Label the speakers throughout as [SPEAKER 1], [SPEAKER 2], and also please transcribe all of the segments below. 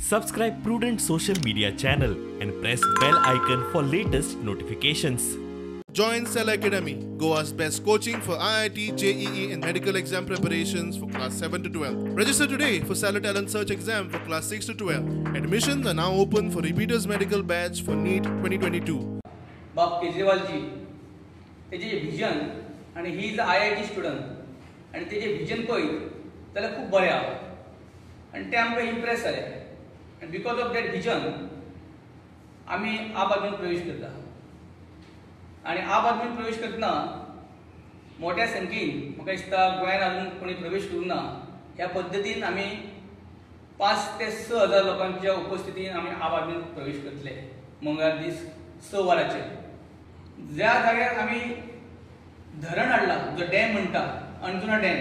[SPEAKER 1] Subscribe Prudent social media channel and press bell icon for latest notifications.
[SPEAKER 2] Join Cell Academy, Goa's best coaching for IIT, JEE and medical exam preparations for class 7 to 12. Register today for Cellar Talent Search exam for class 6 to 12. Admissions are now open for repeaters medical batch for NEET 2022.
[SPEAKER 3] बाब केजरीवालजी तेजे जे vision आनी he is IIT student आनी तेजे vision पळयत जाल्यार खूब बरें आहा आनी तें आमकां इम्प्रेस जालें आनी because of that vision आमी आप आदमी प्रवेश करता आनी आप आदमी प्रवेश करतना मोठ्या संख्येन म्हाका दिसता गोंयान अजून कोणी प्रवेश करूंक ना ह्या पद्दतीन आमी 5 ते 6 हजार लोकांच्या उपस्थितीन आमी आप आदमी प्रवेश करतले मंगळार दीस 6 वरांचेर. ज्या जाग्यार आमी धरण हाडला जो डॅम म्हणटा अंजुना डॅम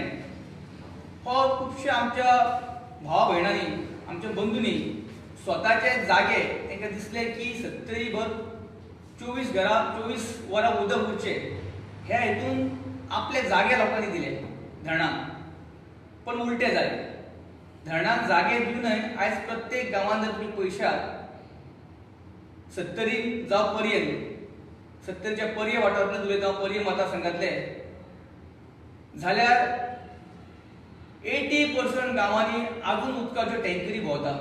[SPEAKER 3] हो खुबश्या आमच्या भावा भयणांनी आमच्या बंधूंनी स्वताचे जागे तांकां दिसले की सत्तरीभर 24 घरां 24 वरां उदक उरचें ह्या हेतून आपले जागे लोकांनी दिले धरणाक. पण उलटें जालें, धरणाक जागे दिवनय आयज प्रत्येक गांवांत जर तुमी पळयशात सत्तरी जावं पर्येन सत्तरीच्या पर्ये वाठारांतल्यान उलयता हांव पर्ये मतदारसंघातले जाल्यार 80% गांवांनी आजून उदकाच्यो टँकरी भोंवता.